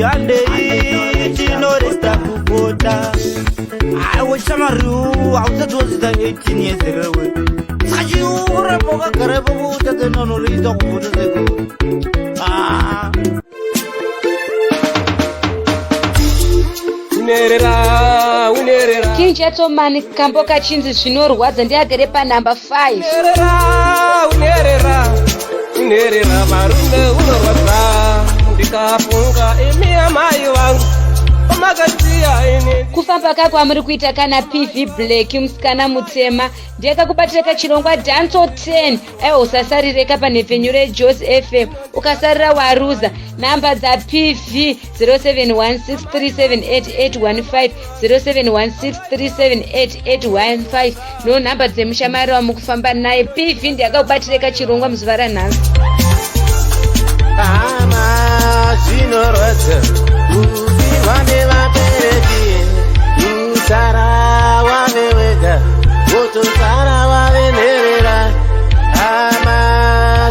Handei tinoresta kukota. Aiwe shamwari, hausati wasvitsa 18 years rewe? Saka chiuramba wakagara ipapo, utadze nanoriita kuvhota seko? Ah. Unerera, unerera. King Chatsomani, kambo kachinzi "Zvinorwadza", ndiagere panhamba 5. Unerera, unerera, unerera, varume unorwadza. Ndikafunga imi amai vangu pamakasiya ini. Kufamba kako amuri kuita kana PV Black, musikana mutema, ndiyakakubatira kachirongwa Dancehall 10. Aiwa, usasarireka panhepfenyuro yeJos FM. Ukasarira waruza. Namba dzaPV: 0716378815, 0716378815, ndo nhamba dzemushamari wamukufamba naye. PV ndiyakakubatira kachirongwa muzuva ranhasi. Hama, zvinorwadza kufirwa nevabereki, kusara wave wega, wotosara wave nherera. Hama,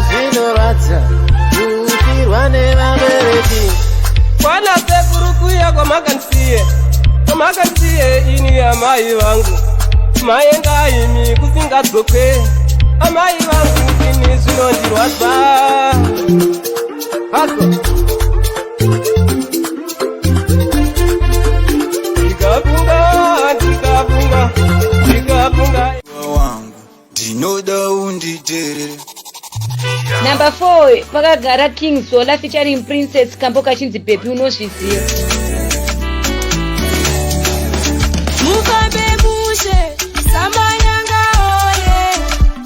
zvinorwadza kufirwa nevabereki. Kwana sekuru kuya kwamakanisiye, kwamakanisiye ini amai vangu, maenda imi kusingadzoke. Amai vangu, ini zvinondirwadza. Hako ndikafunga, ndikafunga, ndikafunga. Wangu, ndinoda unditeerere. Namba 4 pakagara King Zola featuring Princess, kambo kachinzi "Baby Unozviziva". Mufambe mushe, samanyanga oye.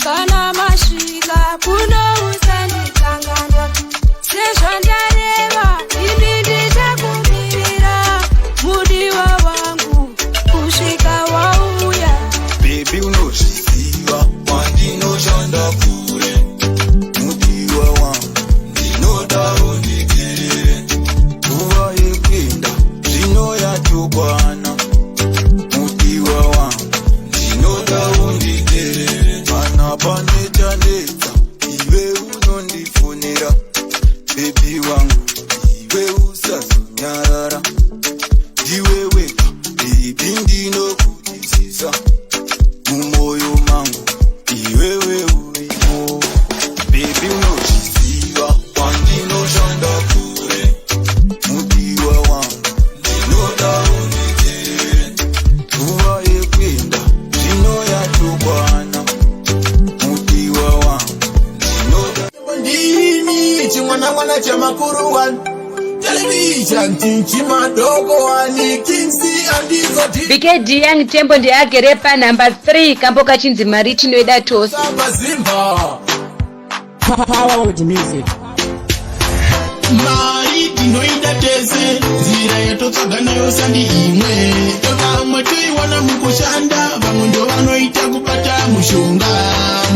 Kana masvika kuno usandikanganwa. Sezvandareva, ini ndichakumirira, mudiwa wangu, kusvika wauya. Baby unozviziva, kwandinoshanda kure. Mudiwa wangu, ndinoda unditeerere. Nguva yekuenda zvino yatokwana. Mudiwa wangu, ndinoda unditeerere. Kana pane chanetsa, iwe unondifonera. Baby wangu, iwe usazonyarara. Ndiwe wega baby, ndinokudisisa. Mumwoyo mangu iwewe urimo. Baby unozviziva, kwandinoshanda kure. Mudiwa wangu, ndinoda unditeerere. Nguva yekuenda zvino yatokwana. Mudiwa wangu, ndinoda Ndini chimwana mwana chemakuru wani television tichimadoko wani Kingsi andizoti. BKD Young Tembo ndiagere panhamba 3, kambo kachinzi "Mari Tinoida Tose". Mazimba. Power Music. Mari tinoida tese, nzira yatotsvaga nayo sandi imwe. Vamwe toiwana mukushanda, vamwe ndo vanoita kubata mushonga.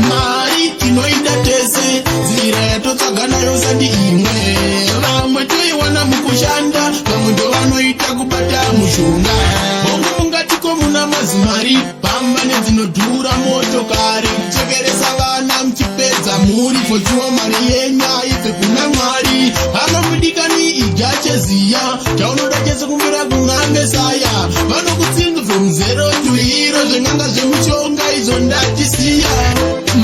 Mari tinoida tese, nzira yatotsvaga nayo sandi imwe. Vamwe toiwana mukushanda, vamwe ndo vanoita kubata mushonga. Hongu, mungatiko muna mazimari, pamba nedzinodhura motokari, kuchekeresa vana muchipedza mhuri. Fochiwa mari yenyu aibve kuna Mwari. Anomudikani, idya cheziya, chaunoda chese kumvira kuna Mesaya. Vanokutsinga from zero to hero, zvenganga zvemushonga izvo ndachisiya.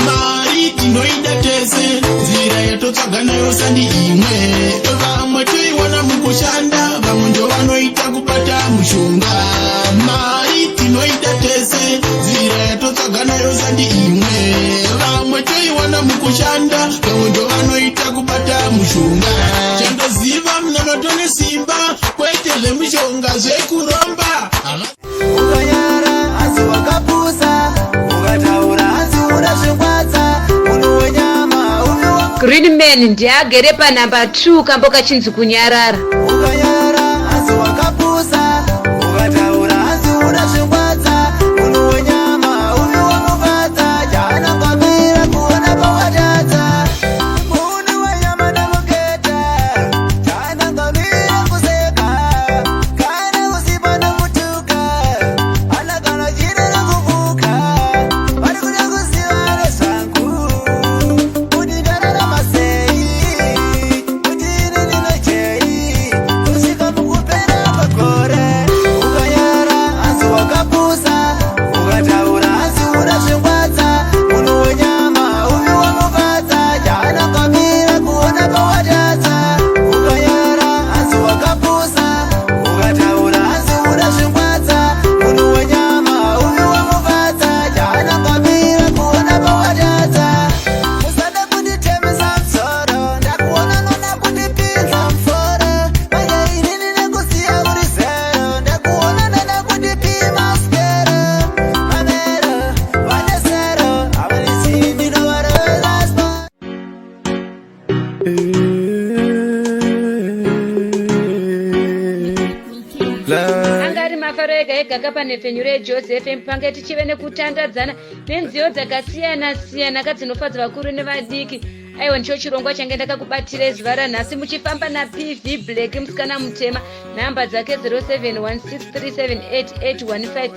Mari tinoida tese, nzira yatotsvaga nayo sandi imwe. Vamwe toiwana mukushanda, vamwe ndo vanoita kubata mushonga. Mari tinoida tese, nzira yatotsvaga nayo sandi imwe. Vamwe toiwana mukushanda, vamwe ndo vanoita kubata mushonga. Chandoziva, munamato nesimba, kwete zvemushonga zvekuromba. Ukanyara asi wakapusa, ukataura hanzi unazvingwadza. Munhu wenyama unowa. Greenman ndiagere panhamba 2, kambo kachinzi "Kunyarara". Ukanyara asi wakapusa, ukataura hanzi unazvingwadza. Munhu wenyama unowa mufadza, chaanangwamira kuona pawatadza. Munhu wenyama namuketa, chaanangwamira kuseka. Kana usipa nomutuka, ana kana chine nokuvuka. Vari kuda kuziva nezvangu, kuti ndararama sei, kuti ini ndinochei kusvika. mafaro ega ega kapanhepfenyuro yeJozi FM pange tichive nekutandadzana nenziyo dzakasiyana siyana kadzinofadza vakuru nevadiki. Aiwa, ndicho chirongwa change ndakakubatira zuva ranhasi muchifamba naPV Black, musikana mutema. Nhamba dzake 0716378815.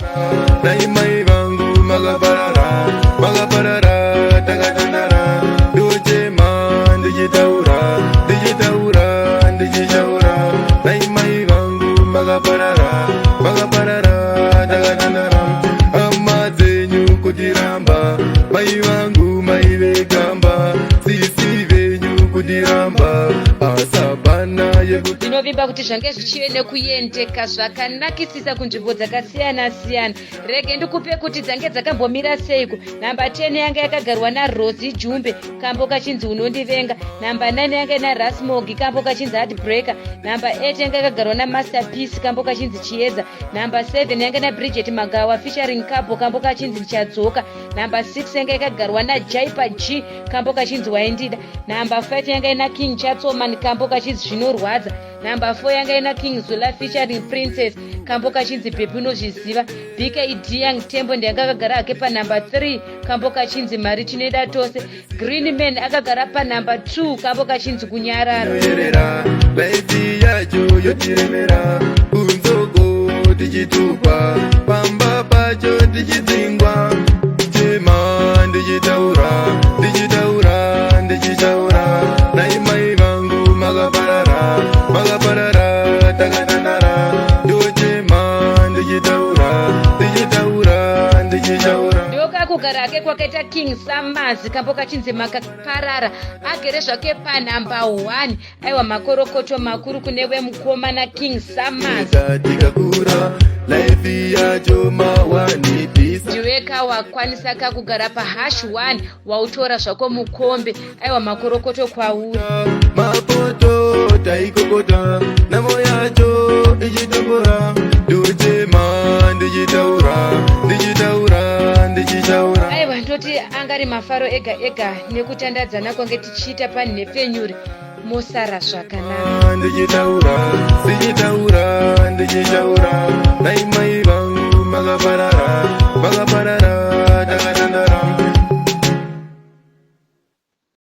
Dai mai vangu makaparara, makaparara, takatandara. Ndochema ndichitaura, ndichitaura, ndichichaura. Dai mai vangu makaparara, makaparara, takatandara. Hama dzenyu kutiramba, mai vangu mai vegamba, sisi venyu kutiramba, asabana yekuti. Ndinovimba kuti zvange zvichive nekuendeka zvakanakisisa kunzvimbo dzakasiyana-siyana. Rege ndikupe kuti dzange dzakambomira seiko. Nhamba 10 yanga yakagarwa naRosi Jumbe, kambo kachinzi Unondivenga. Nhamba 9 yanga ina Rasmogi, kambo kachinzi Heartbreaker. Nhamba 8 yanga yakagarwa naMasterpiece, kambo kachinzi Chiedza. Nhamba 7 yanga ina Bridget Magawa featuring Cabo, kambo kachinzi Ndichadzoka. Nhamba 6 yanga yakagarwa naJaipa G, kambo kachinzi Waindida. Nhamba 5 yanga ina King Chatsoman, kambo kachinzi Zvinorwadza. Nhamba 4 yanga ina King Zula featuring Princess, kambo kachinzi Baby Unozviziva. BKD Young Tembo ndiyanga akagara hake panhamba 3, kambo kachinzi Mari Tinoida Tose. Green Man akagara panhamba 2, kambo kachinzi Kunyarara. Inoyerera life yacho yotiremera, kunzoko tichitupa, pamba pacho tichidzingwa. Chema ndichitaura, ndichitaura, ndichitaura. Nai mai vangu makaparara, makaparara, takatandara. Ndochema ndichitaura, ndichitaura, ndichichaura. Ndokakugara hake kwakaita King Samazi, kambo kachinzi Makaparara, agere zvake panhamba 1. Aiwa, makorokoto makuru kunewe mukomana King Samazi. Tikakura life yacho mawanipisa. Ndiweka wakwanisa kakugara pahash 1, wautora zvako mukombe. Aiwa, makorokoto kwauri. Mapoto taikokota, namo yacho ichitambura. Ndochema ndichitaura, ndichitaura, ndichichaura. Aiwa, ndoti angari mafaro ega ega nekutandadzana kwange tichiita panhepfenyuri. Mosara zvakanaka. Ndichitaura, ndichitaura, ndichichaura. Nai mai vangu makaparara.